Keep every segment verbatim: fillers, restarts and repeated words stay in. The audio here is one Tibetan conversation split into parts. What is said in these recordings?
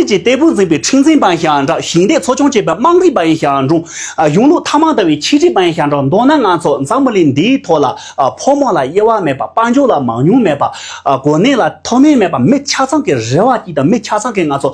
ཀྱི་སྟེགས་བུ་འཛིན་པའི་ཁྲིམས་འཛིན་པ་ཡིན་ཤག་འདྲ། ཞིང་སྡེ་འཚོ་སྐྱོང་བྱེད་པའི་དམངས་རིགས་པ་ཡིན་ཤག་འགྲོ། ཨ། གཞུང་ལུགས་མཐའ་དམག་ལྟ་བུའི་ཆེད་སྒྲིག་པ་ཡིན་ཤག་འགྲོ། མདོར་ན་ང་ཚོ་འཛམ་བུ་གླིང་འདིའི་ཐོག་ལ། ཨ། ཕོ་མོ་ལ་དབྱེ་བ་མེད་པ། དཔལ་འབྱོར་ལ་མང་ཉུང་མེད་པ། ཨ། གོ་གནས་ལ་མཐོ་དམན་མེད་པ། མི་ཆ་ཚང་གི་རེ་བ་གཅིག་དང་། མི་ཆ་ཚང་གི་ང་ཚོ་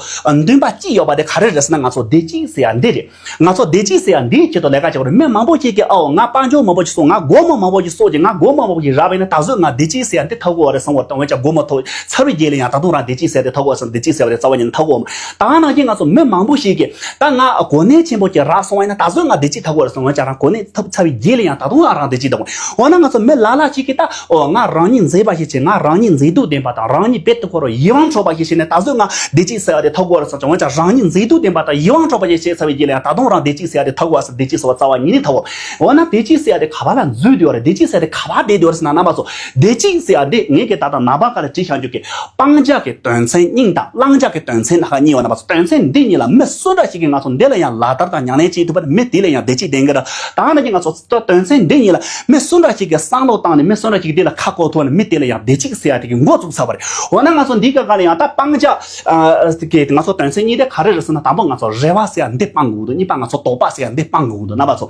འདུན་པ་གཅིག་ཡོད་པ་དེ་ག་རེ་རེད་ཟེར་ན། ང་ཚོ་བདེ་སྐྱིད་ཟེར་ཡ་འདི་རེད། ང་ཚོ་བདེ་སྐྱིད་ཟེར་ཡ་འདིའི་ཆེད་དུ་ལས་ཀ་བྱེད་དགོས་རེད། མི་མང་པོ་ཞིག་གིས། ཨོ། ང་དཔལ་འབྱོར་མང་པོ་ཞིག་བསགས། ང་སྒོར་མོ་མང་པོ་ཞིག་བསགས་ཀྱི། ང་སྒོར་མོ་མང་པོ་ཞིག་རག་པ་ཡིན་ན་ད་གཟོད་ང་བདེ་སྐྱིད་ཟེར་ཡ་འདི་ཐོབ་ཀྱི་ཡོད་རེད་བསམ་གྱི་འདུག། འོན་ཀྱང་སྒོར་མོ་ཐོབ་ཚར་བའི་རྗེས་ལ་ཡང་ད་དུང་རང་བདེ་སྐྱིད་ཟེར་ཡ་དེ་ཐོབ་ཀྱི་ཡོད་ཟེར། བདེ་སྐྱིད་ཟེར་བ་དེ་རྩ་བ་ཉིད་ནས་ཐོབ་ཀྱི་ཡོད་མ་རེད། ད་ག་ནང་བཞིན་ང་ཚོ་མི་མང་པོ་ཞིག་གིས་ད་ང་གོ་གནས་ཆེན་པོ་ཞིག་རག་སོང་བ་ཡིན་ན་ད་གཟོད་ང་བདེ་སྐྱིད་ཐོབ་ཀྱི་ཡོད་རེད་བསམ། འོན་ཀྱང་རང་གོ་གནས་ཐོབ་ཚར་བའི་རྗེས་ལ་ཡང་ད་དུང་རང་བདེ་སྐྱིད་ཐོབ་ཀྱི་ཡོད། འོ་ན་ང་ཚོ་མི་ལ་ལ་ཞིག་གིས་ད། ཨོ། ང་རང་ཉིད་མཛེས་པ་ཞིག་བྱས། ང་རང་ཉིད་མཛེས་སྡུག་ལྡན་པ་དང་། རང་ཉིད་དཔེ་དེ་ཁོ་རང་ཡིད་དབང་འཕྲོག་པ་ཞིག་བྱས་ནས་ད་གཟོད་ང་བདེ་སྐྱིད་ཟེར་བ་དེ་ཐོབ་ཀྱི་ཡོད་རེད་བསམ་ཀྱང་། འོན་ཀྱང་རང་ཉིད་མཛེས་སྡུག་ལྡན་པ་དང་ཡིད་དབང་འཕྲོག་པ་ཞིག་བྱས་ཚར་བའི་རྗེས་ལ་ཡང་ད་དུང་རང་བདེ་སྐྱིད་ཟེར་བ་དེ་ཐོབ་ཀྱི་ཡོད་ཟེར། བདེ་སྐྱིད་ཟེར་བ་རྩ་བ་ཉིད་ནས་ཐོབ་ཀྱི་ཡོད། འོ་ན་བདེ་སྐྱིད་ཟེར་བ་དེ་ག་པ་ལ་འཛུལ་བསྡད་ཡོད་རེད། བདེ་སྐྱིད་ཟེར་བ་དེ་ག་པར་བསྡད་བསྡད་ཡོད་རེད་ཟེར་ན། རྣམ་པ་ཚོ། བདེ་སྐྱིད་ཟེར་བ་དེ་ངས་ཀྱི་ད་ལྟ་ནངས་པ་ཀ་ལ་བྲིས་བཞག་རྒྱུ་གི་སྤང་བྱ་གི་དོན་ཚན་སྙིང་དང་བླང་བྱ་གི་དོན་ཚན་སྣ་ཁ་གཉིས་ཡོད། རྣམ་པ་ཚོ། དོན་ཚན་འདི་གཉིས་ལ་མི་སུ་འདྲ་ཞིག་གིས་ང་ཚོ་འདི་ལ་ཡང་ལག་བསྟར་དང་ཉམས་ལེན་བྱེད་ཐུབ་པ་ན་མི་དེ་ལ་ཡང་བདེ་སྐྱིད་ལྡན་གྱི་རེད། ད་ནང་བཞིན་ང་ཚོ་དོན་ཚན་འདི་གཉིས་ལ་མི་སུ་འདྲ་ཞིག་གིས་བསམ་བློ་བཏང་ནས། མི་སུ་འདྲ་ཞིག་འདི་ལ་ཁ་སྐོར་ཐུབ་པ་ན་མི་དེ་ལ་ཡང་བདེ་སྐྱིད་ཟེར་ཡ་དེ་གི་འགོ་བཙུགས་ཚར་བ་རེད། འོ་ན་ང་ཚོ་འདི་ག་ག་ལ་ཡང་ད་སྤང་བྱ། ཨ། གི་ང་ཚོ་དོན་ཚན་གཉིས་དེ་ག་རེ་རེད་ཟེར་ན། དང་པོ་ང་ཚོ་རེ་བ་ཟེར་ཡ་འདི་སྤང་དགོས་འདུག། གཉིས་པ་ང་ཚོ་དོགས་པ་ཟེར་ཡ་འདི་སྤང་དགོས་འདུག། རྣམ་པ་ཚོ།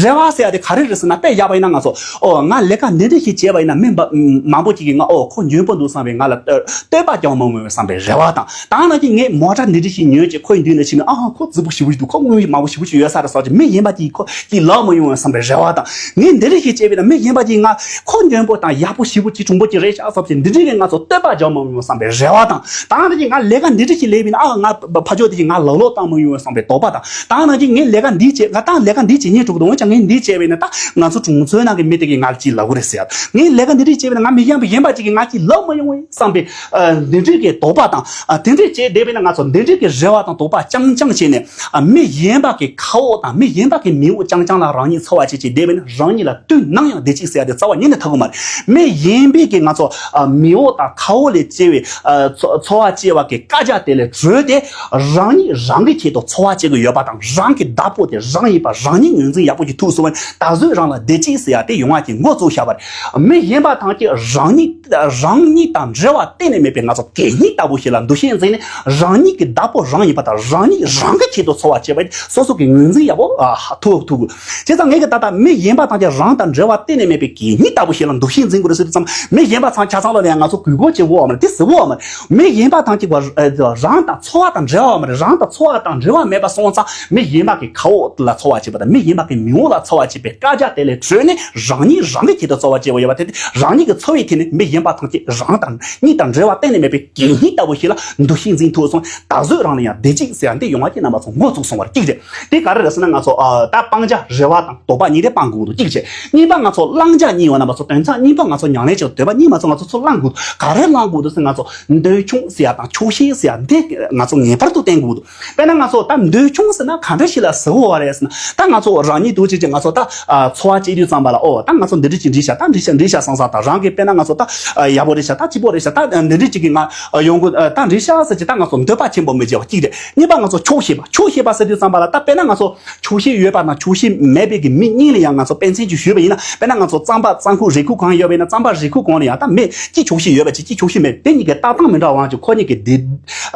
རེ་བ་ཟེར་ཡ་དེ་ག་རེ་རེད་ཟེར་ན། དཔེ་བཞག་པ་ཡིན་ན་ང་ཚོ། ཨོ། ང་ལས་ཀ་འདི་འདྲ་ཞིག་བྱས་པ་ཡིན་ན་མི་མང་པོ་ཅིག་གིས་ང་། ཨོ། ཁོ་འཇོན་པོ་འདུག་བསམ་པའི། ང་ལ་བསྟོད་པ་རྒྱག་མི་འོང་བསམ་པའི་རེ་བ་དང་། ད་ནང་བཞིན་ངས་མོ་ཊ་འདི་འདྲ་ཞིག་ཉོས་བྱས་ཁོའི་མདུན་ལ་ཕྱིན་ནས། ཨ། ཁོ་རྫིག་པོ་ཞེ་པོ་ཞིག་འདུག། ཁོ་དངུལ་མང་པོ་ཞེ་པོ་ཞིག་ཡོད་ས་རེད་བསམ་བྱས། མི་གཞན་པ་ཅིག་ཁོ་ཅིག་ལབ་མི་ཡོང་བསམ་པའི་རེ་བ་དང་། ངས་འདི་འདྲ་ཞིག་བྱས་པ་ཡིན་ན་མི་གཞན་པ་ཅིག་ང་ཁོ་འཇོན་པོ་དང་ཡག་པོ་ཞེ་པོ་ཅིག། གྲུང་པོ་ཅིག་རེད་ཤག་བསམ་བྱས། འདི་འདྲ་གི་ང་ཚོ་བསྟོད་པ་རྒྱག་མི་ཡོང་བསམ་པའི་རེ་བ་དང་། ད་ནང་བཞིན་ང་ལས་ཀ་འདི་འདྲ་ཞིག་ལས་པ་ཡིན་ན། ཨ། ང་ཕ་ཕ་ཕྱོགས་དེ་ཞིག་ང་ལག་ལོག་བཏང་མི་ཡོང་བསམ་པའི་དོགས་པ་དང་། ད་ནང་བཞིན་ངས་ལས་ཀ་འདི་བྱས། ང་ད་ལས་ཀ་འདི་བྱེད་སྙིང་བྲོ་གི་འདུག། འོན་ཀྱང་ངས་འདི་བྱས་པ་ཡིན་ན་ད་ང་ཚོ་གྲོང་ཚོའི་ནང་གི་མི་དེ་གིས་ང་ལ་ཅིག་ལབ་གི་རེད་ཟེར། ངས་ལས་ཀ་འདི་འདྲ་བྱས་པ་ཡིན་ན་ང་མི་གཞན་པ་གཞན་པ་ཅིག་གིས་ང་ཅིག་ལབ་མི་ཡོང་བས་བསམ་པའི། ཨ། འདི་འདྲའི་གི་དོགས་པ་དང་། ཨ། དེ་འདྲའི་བྱས་བསྡད་པ་ཡིན་ན་ང་ཚོ་འདི་འདྲའི་གི་རེ་བ་དང་དོགས་པ་རྐྱང་རྐྱང་བྱས་ནས། ཨ། མི་གཞན་པ་གི་ཁ་འོག་དང་མི་གཞན་པ་གི་མིག་འོག་རྐྱང་རྐྱང་ལ་རང་ཉིད་འཚོ་བ་བྱེད་ཅིག་བསྡད་པ་ཡིན་ན། རང་ཉིད་ལ་དུས་ནམ་ཡང་བདེ་སྐྱིད་ཟེར་ཡ་དེ་རྩ་བ་ཉིད་ནས་ཐོབ་གི་མ་རེད། མི་གཞན་པའི་གི་ང་ཚོ། ཨ། མིག་འོག་དང་ཁ་འོག་ལས་སྐྱེ་བའི། ཨ། འཚོ་འཚོ་བ་སྐྱེལ་བ་གི་བཀག་རྒྱ་དེ་ལས་གྲོལ་ཏེ། རང་ཉིད་རང་གི་ཆེད་དུ་འཚོ་བ་སྐྱེལ་གི་ཡོད་པ་དང་། རང་གི་བདག་པོ་དེ་རང་ཡིན་པ། རང་ཉིད་ངོས་འཛིན་ཡག་པོ་ཞིག་ཐུབ་སོང་བ་ཡིན་ན། ད་གཟོད་རང་ལ་བདེ་སྐྱིད་ཟེར་ཡ་དེ་ཡོང་བ་ཅིག་འགོ་བཙུགས་བཞག་པ་རེད། མི་གཞན་པ་ཐམས་ཅད་རང་ཉིད་རང་ཉིད་དང་འབྲེལ་བ་གཏན་ནས་མེད་པའི་ང་ཚོ་གད་སྙིགས་ལྟ་བུ་ཞིག་ལ་འདུ་ཤེས་འཛིན་ནས། རང་ཉིད་ཀྱི་བདག་པོ་རང་ཡིན་པ་དང་། རང་ཉིད་རང་གི་ཆེད་དུ་འཚོ་བ་བྱེད་པ་ཡིན། སོ་སོ་གི་ངོས་འཛིན་ཡག་པོ། ཨ། ཐུབ་ཐུབ་དགོས། བྱས་ཙང་ངས་གི་ད་ལྟ་མི་གཞན་པ་ཐམས་ཅད་རང་དང་འབྲེལ་བ་གཏན་ནས་མེད་པའི་གད་སྙིགས་ལྟ་བུ་ཞིག་ལ་འདུ་ཤེས་འཛིན་དགོས་རེད་ཟེར་དུས་ཙམ། མི་གཞན་པ་ཚང་ཆ་ཚང་ལ་ཡང་ང་ཚོ་གུས་བཀུར་བྱེད་དགོས་པ་མ་རེད། དེ་ཟེར་དགོས་པ་མ་རེད། མི་གཞན་པ་ཐམས་ཅད་ཀྱི་རང་དང་འཚོ་བ་དང་འབྲེལ་བ་མ་རེད། རང་དང་འཚོ་བ་དང་འབྲེལ་བ་མེད་པ་སོང་ཙང་། མི་གཞན་པ་གི་ཁ་འོག་ལ་འཚོ་བ་བྱེད་པ་དང་། མི་གཞན་པ་གི་མིག་འོག་ལ་འཚོ་བ་བྱེད་པའི་བཀག་རྒྱ་དེ་ལས་གྲོལ་ནས། རང་ཉིད་རང་གི་ཆེད་དུ་འཚོ་བ་བྱེད་པ་ཡོད་པ་དེ། དེ་རང་ཉིད་ཀྱི་འཚོ་བའི་ཐད་ནས་མི་གཞན་པ་ཐམས་ཅད་རང་དང་ཉིད་དང་འབྲེལ་བ་གཏན་ནས་མེད་པའི་གད་སྙིགས་ལྟ་བུ་ཞིག་ལ་འདུ་ཤེས་འཛིན་ཐུབ་སོང་། ད་གཟོད་རང་ལ་ཡང་བདེ་སྐྱིད་ཟེར་ཡ་འདི་ཡོང་བ་ཅིག་རྣམ་པ་ཚོ་འགོ་བཙུགས་སོང་བ་རེད། གཅིག་རེད། དེ་ག་རེ་རེད་ཟེར་ན། ང་ཚོ། ཨ། ད་སྤང་བྱ་རེ་བ་དང་དོགས་པ་གཉིས་དེ་སྤང་དགོས་འདུག། གཅིག་བྱས། གཉིས་པ་ང་ཚོ་བླང་བྱ་གཉིས་ཡོད། རྣམ་པ་ཚོ། དོན་ཚན་གཉིས་པ་ང་ཚོ་ཉམས་ལེན་བྱེད་འདོད་པ་གཉིས་པ་ཚོ་ང་ཚོ་ཚུར་བླང་དགོས་འདུག། ག་རེ་བླང་དགོས་འདུག་ཟེར། ང་ཚོ་འདོད་ཆུང་ཟེར་ཡ་དང་ཆོག་ཤེས་ཟེར་ཡ་འདི་ང་ཚོ་ངེས་པར་དུ་བསྟེན་དགོས་འདུག། དཔེར་ན་ང་ཚོ་ད་འདོད་ཆུང་ཟེར་ན་ག་འདྲ་ཞིག་ལ་ཟེར་དགོས་པ་རེད་ཟེར་ན། ད་ང་ཚོ་རང་ཉིད་འདུག་བྱས་བྱས་ང་ཚོ་ད། ཨ། འཚོ་བ་སྐྱེལ་དུས་ཙམ་པ་ལ། ཨོ། ད་ང་ཚོ་འདི་འདྲ་ཅིག་འགྲིག་ཤག། ད་འགྲིག་ཤག། འགྲིག་ཤག་བསམ་བསམ་དང་། རང་གིས་དཔེར་ན་ང་ཚོ་ད། ཨ། ཡག་པོ་རེད་ཤག། ད་སྐྱིད་པོ་རེད་ཤག། ད་འདི་འདྲ་ཅིག་གིས་ང་ཡོང་དགོས། ད་འགྲིག་ཤག་ཟེར་གྱི། ད་ང་ཚོ་འདོད་པ་ཆེན་པོ་མི་བྱེད་པ་གཅིག་རེད། གཉིས་པ་ང་ཚོ་ཆོག་ཤེས་པ། ཆོག་ཤེས་པ་ཟེར་དུས་ཙམ་པ་ལ། ད་དཔེར་ན་ང་ཚོ་ཆོག་ཤེས་ཡོད་པ་དང་ཆོག་ཤེས་མེད་པའི་གི་མི་གཉིས་ལ་ཡང་ང་ཚོ་དཔེ་མཚོན་ཅིག་ཞུས་པ་ཡིན་ན། དཔེར་ན་ང་ཚོ་རྩམ་པ་རྩམ་ཁུག་རེ་ཁུག་གང་ཡོད་པ་ཡིན་ན། རྩམ་པ་རེ་ཁུག་གང་ལ་ཡང་ད་མི་གཅིག་ཆོག་ཤེས་ཡོད་པ་ཅིག་གཅིག་ཆོག་ཤེས་མེད་པ། དེ་གཉིས་ཀྱི་ལྟ་སྟངས་མི་འདྲ་བ་ཅིག། ཁོ་གཉིས་ཀྱི་བདེ།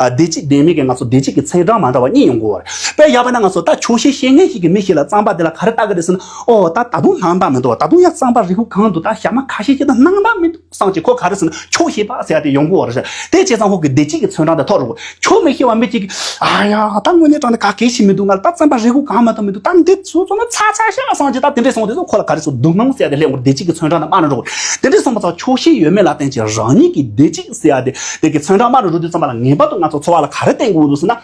ཨ། བདེ་སྐྱིད་ལྡན་མིན་གྱི་ང་ཚོ་བདེ་སྐྱིད་ཀྱི་ཚད་གྲངས་མ་འདྲ་བ་གཉིས་ཡོང་གི་ཡོད་རེད། དཔེ་བཞག་པ་ན་ང་ཚོ་ད་ཆོག་ཤེས་ཤེས་མཁན་ཞིག་གི་མི་ཞིག་ལ་རྩམ་པ་དེ་ལ་ག་རེ་ལྟ་གི་རེད་ཟེར་ན། ཨོ། ད་ད་དུང་སྣང་དག་མི་འདུག། ད་དུང་ཡང་རྩམ་པ་རེ་ཁུག་གང་འདུག། ད་ཞག་མ་ཁ་ཤས་ཅིག་ད་སྣང་དག་མི་འདུག་བསམ་གྱི། ཁོ་ག་རེ་ཟེར་ན་ཆོག་ཤེས་པ་ཟེར་ཡ་དེ་ཡོང་གི་ཡོད་རེད། དེ་བྱས་ཙང་ཁོ་གི་བདེ་སྐྱིད་ཀྱི་ཚོན་གྲངས་དེ་མཐོ་རུ། ཆོག་མི་ཤེས་པ་མི་གཅིག་གིས། ཨ་ཡ། ད་དངོས་གནས་དྲང་གནས་ག་གེ་ཞིག་མི་འདུག། ང་ལ་ད་རྩམ་པ་རེ་ཁུག་གང་མ་གཏོགས་མི་འདུག། ད་འདི་ཚོ་ཚོ་ན་ཚ་ཚ་ཤ་བསམ་གྱི། ད་དེ་འདྲས་སོང་དུས་ཚོ་ཁོ་ལ་ག་རེ་ཟེར། སྡུག་སྣང་ཟེར་ཡ་དེ་སླེབས་འོང་། བདེ་སྐྱིད་ཀྱི་ཚོན་གྲངས་དེ་དམའ་རུ་འགྲོ་གི་རེད། དེ་འདྲས་སོང་པ་ཙང་ཆོག་ཤེས་ཡོད་མེད་ལ་བརྟེན་ཅིང་རང་ཉིད་ཀྱི་བདེ་སྐྱིད་ཟེར་ཡ་དེ་དེ་གི་ཚོན་གྲངས་དམའ་རུ་འགྲོ་དུས་ཙམ་པ་ལ། ངེས་པར་དུ་ང་ཚོ་འཚོ་བ་ལ་ག་རེ་བསྟེན་དགོས་འདུག་ཟེར་ན།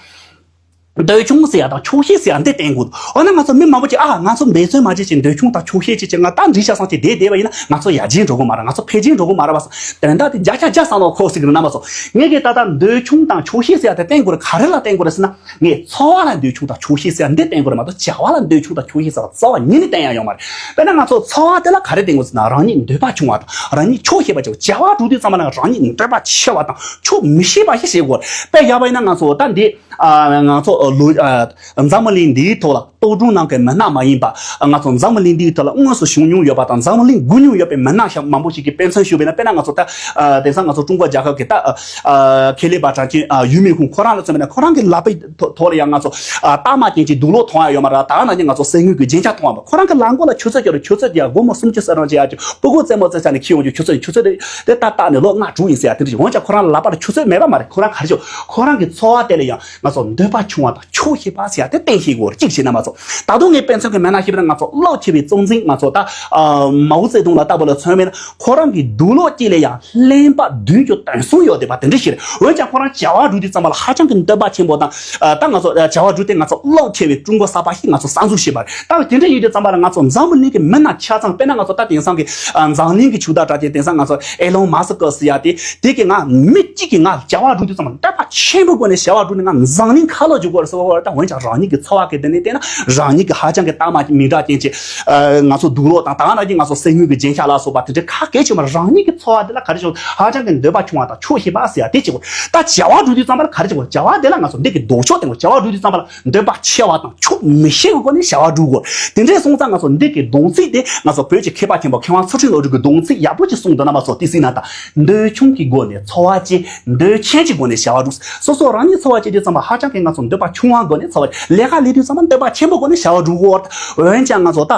འདོད་ཆུང་ཟེར་ཡ་དང་ཆོག་ཤེས་ཟེར་ཡ་འདི་བསྟེན་དགོས་འདུག། འོ་ན་ང་ཚོ་མི་མང་པོ་ཅིག། ཨ། ང་ཚོ་འབད་བརྩོན་མ་བྱེད་ཅིག། འདོད་ཆུང་དང་ཆོག་ཤེས་བྱེད་ཅིག། ང་ད་འགྲིག་ཤག་བསམ་གྱི་བསྡད་བསྡད་པ་ཡིན་ན། ང་ཚོ་ཡར་རྒྱས་འགྲོ་གི་མ་རེད། ང་ཚོ་འཕེལ་རྒྱས་འགྲོ་གི་མ་རེད་པ་བསམ། དོན་དག་དེ་བརྒྱ་ཆ་བརྒྱ་བསམ་བློ་འཁོར་སྲིད་ཀྱི་རེད། རྣམ་པ་ཚོ། ངས་ཀྱི་ད་ལྟ་འདོད་ཆུང་དང་ཆོག་ཤེས་ཟེར་ཡ་དེ་བསྟེན་དགོས་རེད། ག་རེ་ལ་བསྟེན་དགོས་རེད་ཟེར་ན། ངས་འཚོ་བ་ལ་འདོད་ཆུང་དང་ཆོག་ཤེས་ཟེར་ཡ་འདི་བསྟེན་དགོས་རེད་མ་གཏོགས། བྱ་བ་ལ་འདོད་ཆུང་དང་ཆོག་ཤེས་ཟེར་བ་རྩ་བ་ཉིད་ནས་བསྟེན་ཡ་ཡོད་མ་རེད། དཔེར་ན་ང་ཚོ་འཚོ་བ་དེ་ལ་ག་རེ་བསྟེན་དགོས་ཟེར་ན། རང་ཉིད་འདོད་པ་ཆུང་བ་དང་། རང་ཉིད་ཆོག་ཤེས་པ་བྱེད། བྱ་བ་སྒྲུབ་དུས་ཙམ་པ་ན་རང་ཉིད་འདོད་པ་ཆེ་བ་དང་ཆོག་མི་ཤེས་པ་ཞིག་བྱེད་དགོས་རེད། དཔེ་བཞག་པ་ཡིན་ན་ང་ཚོ་ད་འདི། ཨ། ང་ཚོ་ལོ། ཨ། འཛམ་བུ་གླིང་འདིའི་ཐོག་ལ། ལྟོ་སྒྲུང་ནང་གི་མི་སྣ་མ་ཡིན་པ། ང་ཚོ་འཛམ་བུ་གླིང་འདིའི་ཐོག་ལ་དངོས་སུ་བྱུང་མྱོང་ཡོད་པ་དང་འཛམ་བུ་གླིང་སྒུག་མྱོང་ཡོད་པའི་མི་སྣ་ཤ་མང་པོ་ཞིག་གི་དཔེ་མཚོན་ཞུས་པ་ཡིན་ན། དཔེར་ན་ང་ཚོ་ད་ཨ་དེང་སང་ང་ཚོ་ཀྲུང་གོ་རྒྱལ་ཁབ་ཀྱི་ད་ཨ་ཁེ་ལས་པ་གྲགས་ཅན་ཨ་ཡུས་མིན་ཧུང་ཁོ་རང་ལ་མཚོན་པ་ཡིན་ན། ཁོ་རང་གི་ལག་པའི་ཐོག་ཐོག་ལ་ཡང་ང་ཚོ་ཨ་རྟགས་མ་ཅན་གྱི་དུག་སློག་མཐོང་ཡ་ཡོད་མ་རེད། ད་ག་ནང་བཞིན་ང་ཚོ་གསེར་དངུལ་གྱི་རྒྱན་ཆ་མཐོང་ཡ་མ་རེད། ཁོ་རང་གི་ལག་མགོ་ལ་ཆུ་ཚོད་ཅིག་རེད། ཆུ་ཚོད་དེ་ཡང་སྒོར་མོ་སུམ་ཅུ་ཙམ་རང་བྱེད་ཡ་ཅིག་སྤུ་གུ་རྩེད་མོ་རྩེ་ས་ནས་འཁྱེར་ཡོང་རྒྱུ་ཆུ་ཚོད་ཡིན། ཆུ་ཚོད་དེ་དེ་ཏག་ཏག་ནས་ལོ་ལྔ་དྲུག་ཡིན་ཟེར་ཡ་དེ་འདྲ་ཞིག་འོན་ཀྱང་ཁོ་རང་ལ་ལག་པ་ལ་ཆུ་ཚོད་མེད་པ་མ་རེད། ཁོ་རང་ག་རེ་བྱེད། ཁོ་རང་གི་འཚོ་བ་དེ་ལ་ཡང་ང་ཚོ་འདོད་པ་ཆུང་བ་དང་ཆོག་ཤེས་པ་ཟེར་ཡ་དེ་བསྟེན་ཤེས་དགོས་རེད། གཅིག་བྱས་ན་མ་གཏོགས། ད་དུང་ངས་དཔེ་མཚོན་གྱི་མི་སྣ་ཞིག་ན། ང་ཚོ་བློ་ཆེ་བའི་གཙོ་འཛིན་ང་ཚོ་ད་ཨ་མའོ་ཙེ་ཏུང་ལ་ལྟ་བུ་ལ་མཚོན་པ་ཡིན་ན། ཁོ་རང་གི་དུག་སློག་གཅིག་ལ་ཡང་གླེན་པ་བདུན་ཅུ་དོན་གསུམ་ཡོད་བསྡད་པ་དེ་འདྲ་ཞིག་རེད། འོན་ཀྱང་ཁོ་རང་བྱ་བ་སྒྲུབ་དུས་ཙམ་པ་ལ་ཧ་ཅང་གི་འདོད་པ་ཆེན་པོ་དང་། ཨ་ད་ང་ཚོ་ཨ་བྱ་བ་སྒྲུབ་དེ་ང་ཚོ་བློ་ཆེ་བའི་ཀྲུང་གོ་གསར་པ་ཞིག་ང་ཚོ་གསར་འཛུགས་བྱས་པ་རེད། ད་དེ་འདྲ་ཡིན་དུས་ཙམ་པ་ལ་ང་ཚོ་འཛམ་བུ་གླིང་གི་མི་སྣ་ཆ་ཚང་། དཔེར་ན་ང་ཚོ་ད་དེང་སང་གི་ཨ་འཛམ་གླིང་གི་ཕྱུག་བདག་གྲགས་ཅན་དེང་སང་ང་ཚོ་ཨེ་ལོན་མཱ་སི་ཀི་ཟེར་ཡ་དེ། དེ་གི་ང་མི་གཅིག་གིས་ང་བྱ་བ་སྒྲུབ་དུས་ཙམ་པ་འདོད་པ་ཆེན་པོའི་སྒོ་ནས་བྱ་བ་སྒྲུབ་ནས་ང་འཛམ་གླིང་ཁ་ལོ་བསྒྱུར་དགོས་རེད་ཟེར་བ་རེད། ད་འོན་ཀྱང་རང་ཉིད་ཀྱི་འཚོ་བ་གི་སྟེང་ནས་བལྟས་ན། རང་ཉིད་ཀྱི་ཧ་ཅང་གི་རྟགས་མ་མིང་གྲགས་ཅན་གྱི་ཨ་ང་ཚོ་དུག་སློག་དང་། ད་ག་ནང་བཞིན་ང་ཚོ་གསེར་དངུལ་གྱི་རྒྱན་ཆ་ལ་སོགས་པ་དེ་འདྲ་ག་གེ་བྱས་མ་རེད། རང་ཉིད་ཀྱི་འཚོ་བ་འདི་ལ་ག་རེ་བྱུང་། ཧ་ཅང་གི་འདོད་པ་ཆུང་བ་དང་ཆོག་ཤེས་པ་ཟེར་ཡ་དེ་གཅིག་པོ། ད་བྱ་བ་སྒྲུབ་དུས་ཙམ་པ་ལ་ག་རེ་བྱེད་དགོས། བྱ་བ་དེ་ལ་ང་ཚོ་འདི་གི་ལྡོག་ཕྱོགས་བསྟེན་དགོས། བྱ་བ་སྒྲུབ་དུས་ཙམ་པ་ལ་འདོད་པ་ཆེ་བ་དང་ཆོག་མི་ཤེས་པའི་སྒོ་ནས་བྱ་བ་སྒྲུབ་དགོས། དེ་འདྲས་སོང་ཙང་ང་ཚོ་འདི་གི་སྡོམ་ཚིག་དེ་ང་ཚོ་བོད་ཀྱི་མཁས་པ་ཆེན་པོ་མཁས་དབང་ཚུལ་ཁྲིམས་བློ་གྲོས་ཀྱིས་སྡོམ་ཚིག་ཡག་པོ་ཅིག་གསུངས་འདུག་ན་མ་གཏོགས། དེ་གཟིགས་ན་ད། འདོད་ཆུང་གི་སྒོ་ནས་འཚོ་བ་སྐྱེལ། འདོད་ཆེན་གྱི་སྒོ་ནས་བྱ་བ་སྒྲུབ། སོ་སོ་རང་ཉིད་འཚོ་བ་སྐྱེལ་དུས་ཙམ་པ་ཧ་ཅང་གི་ང་ཚོ་འདོད་པ་ཆུང་བའི་སྒོ་ནས་འཚོ་བ། ལས་ཀ་ལས་དུས་ཙམ་པ་འདོད་པ་ཆེན་པོའི་སྒོ་ནས་བྱ་བ་སྒྲུབ་དགོས། འོན་ཀྱང་ང་ཚོ་ད་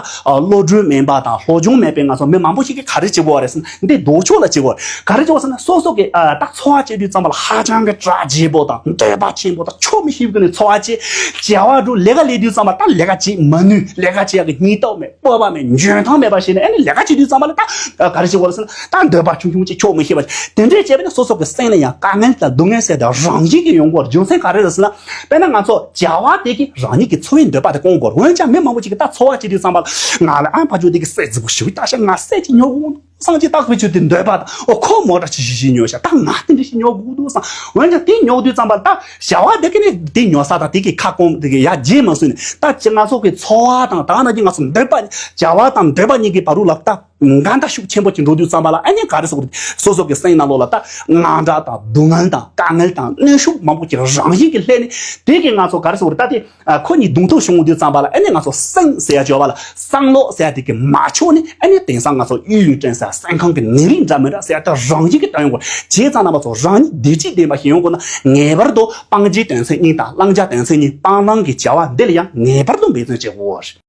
བློ་གྲོས་མེད་པ་དང་སློབ་སྦྱོང་མེད་པའི་ང་ཚོ་མི་མང་པོ་ཞིག་གིས་ག་རེ་བྱེད་དགོས་རེད་ཟེར་ན། འདི་ལྡོག་ཕྱོགས་ལ་བྱེད་དགོས། ག་རེ་བྱེད་དགོས་ཟེར་ན། སོ་སོ་གི་ཨ་ད་འཚོ་བ་སྐྱེལ་དུས་ཙམ་པ་ལ་ཧ་ཅང་གི་གྲ་རྒྱས་པོ་དང་འདོད་པ་ཆེན་པོ་དང་ཆོག་མི་ཤེས་པའི་སྒོ་ནས་འཚོ་བ་སྐྱེལ། བྱ་བ་སྒྲུབ། ལས་ཀ་ལས་དུས་ཙམ་པ་ད་ལས་ཀ་བྱེད་མ་ནུས། ལས་ཀ་བྱེད་ཡག་གི་སྙིང་སྟོབས་མེད། སྤོབས་པ་མེད། འཇོན་ཐང་མེད་པ་བྱས་ནས། ཨ་ནི་ལས་ཀ་བྱེད་དུས་ཙམ་པ་ལ་ད་ག་རེ་བྱེད་དགོས་ཟེར་ན། ད་འདོད་པ་ཆུང་ཆུང་ཅིག་ཆོག་མི་ཤེས་པ་ཅིག་དེ་འདྲས་བྱས་པས་ན་སོ་སོ་གི་སེམས་ལ་ཡང་དཀའ་ངལ་དང་སྡུག་བསྔལ་ཟེར་དེ་རང་བཞིན་གྱིས་ཡོང་གི་ཡོད་རེད། རྒྱུ་མཚན་ག་རེ་རེད་ཟེར་ན། དཔེར་ན་ང་ཚོ་བྱ་བ་དེ་གིས་རང་ཉིད་ཀྱི་འཚོ་བའི་འདོད་པ་དེ་སྐོང་དགོས་རེད། འོན་ཀྱང་མི་མང་པོ་ཅིག་གིས་ད་འཚོ་བ་སྐྱེལ་དུས་ཙམ་པ་ལ། ང་ལ་ཨ་ཕ་ཇོ་དེ་གིས་གསེར་རྫིག་པོ་ཞིག་ལྟ་ཤག་ང་གསེར་ཅིག་ཉོ་དགོས་འདུག་བསམ་གྱི་ད་ཁོ་ཆུ་དེ་འདོད་པ་དང་། ཨོ་ཁོ་མོ་ཊ་ཆེ་ཤོས་ཤིག་ཉོ་ཤག་ད་ང་དེ་འདྲ་ཞིག་ཉོ་དགོས་འདུག་བསམ། འོན་ཀྱང་དེ་ཉོ་དུས་ཙམ་པ་ལ་ད་བྱ་བ་དེ་གིས་ནི་དེ་ཉོ་ས་དང་དེ་གི་ཁ་སྐོང་དེ་གི་ཡར་རྒྱས་མ་སོང་ནས། ད་ང་ཚོ་གི་འཚོ་བ་དང་ད་ག་ནང་བཞིན་ང་ཚོ་འདོད་པ། བྱ་བ་དང་འདོད་པ་གཉིས་ཀྱི་བར་དུ་ལ་ད་འགལ་ཟླ་ཤུགས་ཆེན་པོ་ཅིག་འགྲོ་དུས་ཙམ་པ་ལ། ཨ་ནི་ག་རེ་ཟེར་དགོས་རེད། སོ་སོ་གི་སེམས་ནང་ལོགས་ལ་ད་དངངས་སྐྲག་དང་སྡུག་བསྔལ་དང་དཀའ་ངལ་དང་གནོན་ཤུགས་མང་པོ་ཅིག་རང་བཞིན་གྱིས་སླེབས་ནས། དེ་གིས་ང་ཚོ་ག་རེ་ཟེར་དགོས་རེད། ད་དེ་ཨ་ཁོ་གཉིས་གདོང་ཐུག་བྱུང་དུས་ཙམ་པ་ལ། ཨ་ནི་ང་ཚོ་སེམས་ཟེར་ཡ་བརྗོད་པ་ལ་བསམ་བློ་ཟེར་ཡ་དེ་གིས་མ་ཆོག་ནས། ཨ་ནི་དེང་སང་ང་ཚོ་ཡུན་རིང་དྲན་ས་སེམས་ཁམས་ཀྱི་ནད་རིགས་འདྲ་མི་འདྲ་ཟེར་ཡ་ད་རང་བཞིན་གྱིས་དྲན་ཡོང་གི་རེད། བྱས་ཙང་ན་མ་ཚོ་རང་ཉིད་བདེ་སྐྱིད་ལྡན་པ་ཞིག་ཡོང་དགོས་ན། ངེས་པར་དུ་སྤང་བྱའི་དོན་ཚན་གཉིས་དང་བླང་བྱ་དོན་ཚན་གཉིས། སྤང་བླང་གི་བྱ་བ་འདི་ལ་ཡང་ངེས་པར་དུ་འབད་བརྩོན་བྱེད་དགོས།